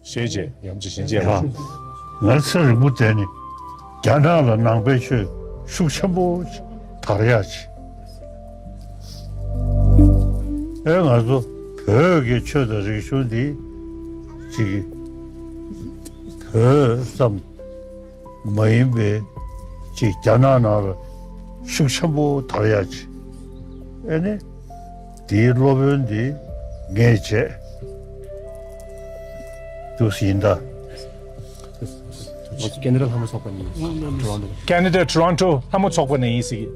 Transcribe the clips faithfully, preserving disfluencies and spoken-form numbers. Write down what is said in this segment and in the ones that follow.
ཞེས་བྱས་ཡང་ཅི་ཞིག་བྱས་པ། ང་ཚེ་རིང་པོ་བསྡད་ནས་རྒྱ་ནག་ལ་ནང་པའི་ཆོས་ཤུགས་ཆེན་པོ་དར་ཡག་ཅིག་ཨེ་ང་ཚོ་བོད་ཀྱི་ཆོས་དང་རིག་གཞུང་འདི་ཅིག་བོད་ཙམ་མ་ཡིན་པའི་ཅིག་རྒྱ་ནག་ནང་ལ་ཤུགས་ཆེན་པོ་དར་ཡག་ཅིག་ཨེ་ནི། དེའི་སློབ་དཔོན་དེ་ངས་བྱས། དུས་ཡིན་ད། ཁེ་ན་ཌ་ལྷ་མོ་ཚོགས་པ་ནས་ཡིན། ཊོ་རོན་ཊོ། ཁེ་ན་ཌ་ཊོ་རོན་ཊོ་ལྷ་མོ་ཚོགས་པ་ནས་ཡིན་ཟེར་གི།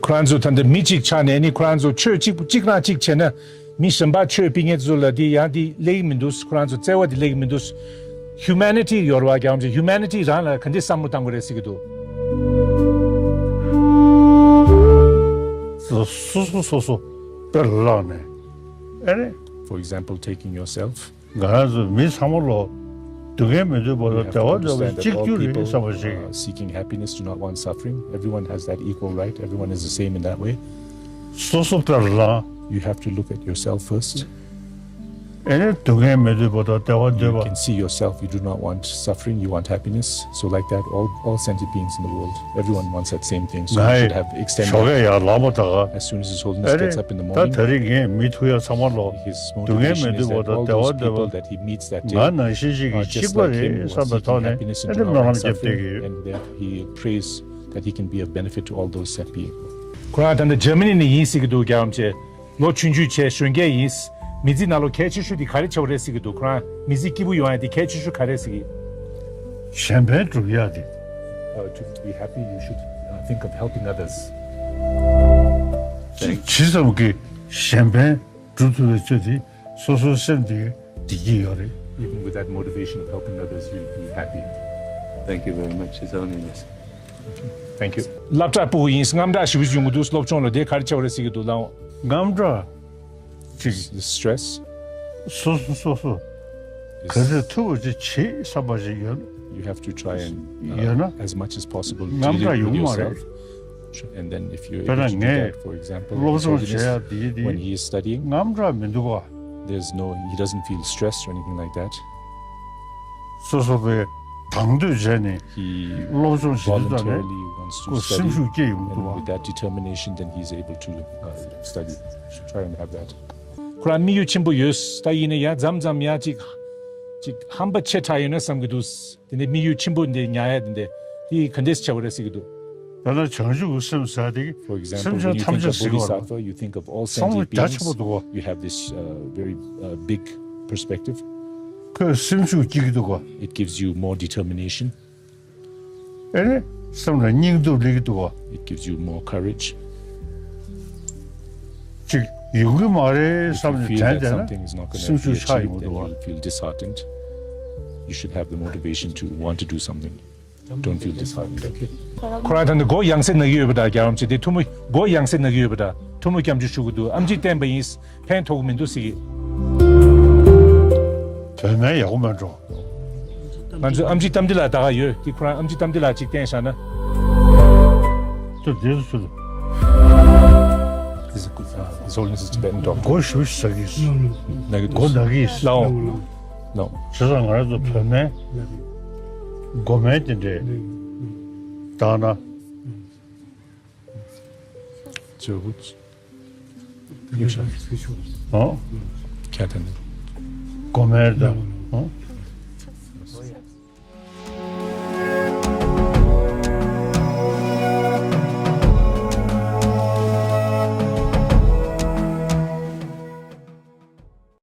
ཁོ་རང་ཚོ་ད་ལྟ་མི་གཅིག་ཆགས་ནས་ནི་ཁོ་རང་ཚོ་ཆོས་གཅིག་པུ་གཅིག་རང་གཅིག་བྱས་ན་མི་གཞན་པ་ཆོས་སྤེལ་མཁན་ཚོ་ལ་དེ་ཡང་དེ་སླེབས་ཀྱི་མི་འདུག་ཁོ་རང་ཚོ་བརྩེ་བ་དེ་སླེབས་ཀྱི་མི་འདུག་ཧིའུ་མེ་ནི་ཊི་ཡོད་རེད་བ། རྒྱལ་བ་རིན་པོ་ཆེ་ཧིའུ་མེ་ནི་ཊི་རང་ལ་ག་འདྲས་བསམ་བློ་བཏང་དགོས་རེད་ཟེར་གི་འདུག་སོ་སོ་སོ་སོ་དཔེ་ལ་བླངས་ནས། ཨེ་རེད། For example, taking yourself. ང་རང་ཚོ་མི་ཚང་མ་ལོ་སྡུག་བསྔལ་མི་འདོད་པ་དང་བདེ་བ་འདོད་པ་གཅིག་གྱུར་རེད་བསམ་པ་ཞིག seeking happiness do not want suffering. Everyone has that equal right. Everyone is the same in that way. སོ་སོ་དཔེ་ལ་བླངས། You have to look at yourself first. ཨེ་ནི་སྡུག་བསྔལ་མི་འདོད་པ་དང་བདེ་བ་འདོད་པ། You can see yourself. You do not want suffering. You want happiness. So like that, all, all sentient beings in the world, everyone wants that same thing. So you should have extended. ང་ཞོགས་ཀས་ཡར་ལངས་པ་ད་ག As soon as His Holiness gets up in the morning, ད་ད་རིང་ངས་མི་ཐུག་ཡ་ཚང་མ་ལོ་his motivation is that all those people that he meets that day, སྡུག་བསྔལ་མི་འདོད་པ་དང་བདེ་བ་འདོད་པ། ང་ནང་བཞིན་ཞིག་གིས་གཅིག་པ་རེད་བསམ་པའི་ཐོག་ནས་ཨེ་འདི་སྨོན་ལམ་བརྒྱབ་བསྡད་ཀྱི་ཡོད། And then he prays that he can be of benefit to all those sent people. ཁོ་རང་ད་ལྟ་ཇར་མ་ནི་ནས་ཡིན་ཟེར་གྱི་འདུག་རྒྱལ་བ་རིན་པོ་ཆེ། ལོ་ཆུང་ཆུང་བྱས་གཞོན་སྐྱེས་ཡིན། མི་ཚེ་ནང་ལོ་གལ་ཆེ་ཤོས་དེ་ག་རེ་ཆགས་པ་རེད་ཟེར་གྱི་འདུག་ཁོ་རང་མི་ཚེ་སྐྱིད་པོ་ཡོང་ཡ་དེ་གལ་ཆེ་ཤོས་ག་རེ་ཟེར་གྱི། གཞན་ཕན་སྒྲུབ་ཡ་དེ། Uh, to be happy, you should uh, think of helping others. ཇི་ཙམ་གྱིས་གཞན་ཕན་སྒྲུབ་ཐུབ་པའི་ཚོད་དེ་སོ་སོའི་སེམས་དེ་བདེ་སྐྱིད་ཡོད་རེད། Even with that motivation of helping others, you'll be happy. Thank you very much. It's only this. Thank you. སློབ་གྲྭ་སྤུ་གུ་ཡིན། དངངས་སྐྲག་ཞེ་པོ་ཅིག་ཡོང་གི་འདུག་སློབ་སྦྱོང་ལ་དེ་ག་རེ་ཆགས་པ་རེད་ཟེར་གྱི་འདུག་ལགས། དངངས་སྐྲག་ཅིག The stress. སོ་སོ་སོ་སོ་ག་ཚོད་ཐུབ་པ་ཅིག་བྱེད་བསམ་པ་ཞིག་ཡོད། You have to try and ཡོད་ན། Uh, as much as possible to དངངས་སྐྲག་live with ཡོང་མ་རེད། Yourself. And then if you're དཔེར་ན་ངས་able to do that, for example, སློབ་སྦྱོང་བྱེད་ཡ་དེ་དེ་when he is studying, དངངས་སྐྲག་མི་འདུག་ག there's no, he doesn't feel stressed or anything like that. སོ་སོ་པའི་དང་འདོད་བྱས་ནས He སློབ་སྦྱོང་བྱེད་དུས་ད་ནས voluntarily wants to ཁོ་སེམས་ཤུགས་སྐྱེ་ཡོང་གི་འདུག་and with that determination, then he's able to uh, study. Should try and have that. ཁོ་རང་དམིགས་ཡུལ་ཆེན་པོ་ཡོད། ད་ཡིན་ན་ཡང་མཚམས་མཚམས་ཡང་ཅིག་ཅིག་ཧམ་པ་ཆེ་དྲགས་ཡོད་ན་བསམ་གྱི་འདུག་དེ་ནས་དམིགས་ཡུལ་ཆེན་པོ་འདི་ཉར་ཡ་དེ་འདི་དེ་ག་འདྲས་བྱ་བ་རེད་ཟེར་གྱི་འདུག་ད་ལྟ་བྱང་ཆུབ་ཀྱི་སེམས་ཟེར་དེ་For example, སེམས་ཅན་when you ཐམས་ཅད་think of ཟེར་བ་རེད། Bodhisattva, you think of all བསམ་བློ་sentient རྒྱ་ཆེན་པོ་beings. འདུག་ག You have this uh, very uh, big perspective. ཁོས་སེམས་ཤུགས་སྐྱེ་གི་འདུག་ག It gives you more determination. ཨེ་ནི་སེམས་ལ་སྙིང་སྟོབས་སླེབས་ཀྱི་འདུག་ག It gives you more courage. ཅིག་ཡོང་གི་མ་རེད་If བསམ you ནས་feel དྲན that བསྡད་something is not ན་going to སེམས་be ཤུགས་ཆག་achieved, ཡོང་གི་then འདུག་ག you will feel disheartened. You should have the motivation to want to do something. Don't feel disheartened, okay? ཁོ་རང་ད་ནི་མགོ་ཡང་སེ་ན་གི་ཡོད་པ་འདྲ། རྒྱལ་བ་རིན་པོ་ཆེ་དེ་ཐུགས་མོ་མགོ་ཡང་སེ་ན་གི་ཡོད་པ་འདྲ། ཐུགས་མོ་སྐྱབས་འཇུག་ཞུ་གི་འདུག་ཨམ་ཆི་བསྟན་པ་ཡིན། ཕན་ཐོགས་མི་འདུག་ཟེར་གི། བོད་སྨན་ཡག་པོ་མེད་འགྲོ། ང་ཚོའི་ཨམ་ཆི་གཏམ་འདི་ལ་ད་ག་ཡོད་དེ། ཁོ་རང་ཨམ་ཆི་གཏམ་འདི་ལ་ཅིག་བསྟན་བཞག་ན། ཚུར་བསྡད་སུ་ཚུར། This is good. Uh, His Holiness is Tibetan doctor. མགོ་ཞུ་ཟ་གི། ན་གི་མགོ་འདུག་ན་གི། ལའོ། ལའོ། བྱས་ཙང་ང་རང་ཚོ་བོད་སྨན། མགོ་སྨན་དེ་འདྲས་བཏང་ན། ཇོ་བོ། ཨོ། ཁྱད་དང་། མགོ་སྨན་དང་། ཨོ།